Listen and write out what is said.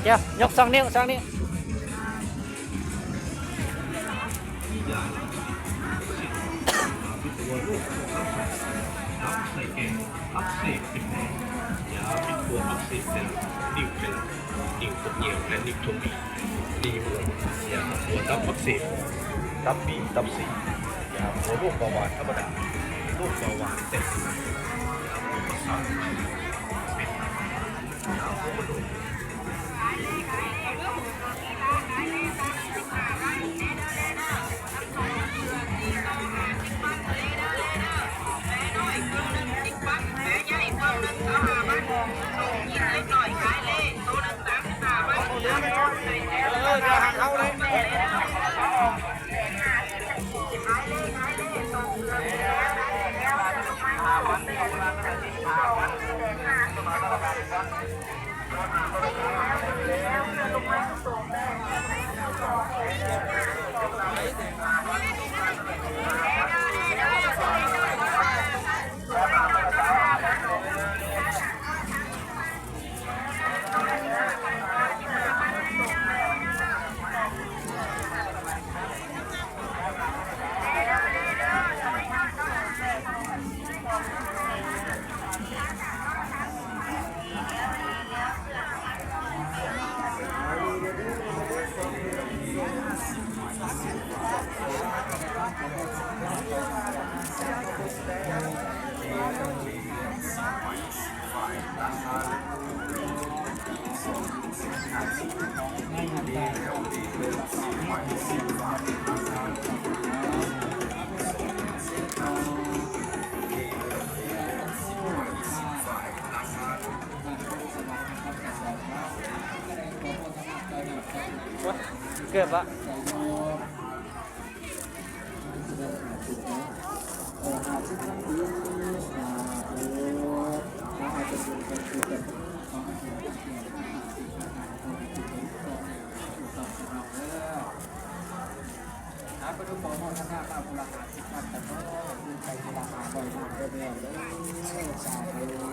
ແກ້ວ ຍົກສອງນິ້ວ ສອງນິ້ວ. ອັກເສບເປັນແຜ ຢາປິດພວກອັກເສບແຕ່ນິ້ວແຂ້ງ ນິ້ວໂປ້ງແກ້ວ ແລະ ນິ້ວໂປ້ງຕີນ ດີຫົວ ຢາປົວຕັບອັກເສບ ຕັບບີ ຕັບຊີ ຢາປົວໂລກເບົາຫວານທຳມະດາ ໂລກເບົາຫວານແຕ່ງ ຢາປົວປະສາດ ເປັນ ຢາປົວມະໂນ. ເກີບວະ. ສາທຸ.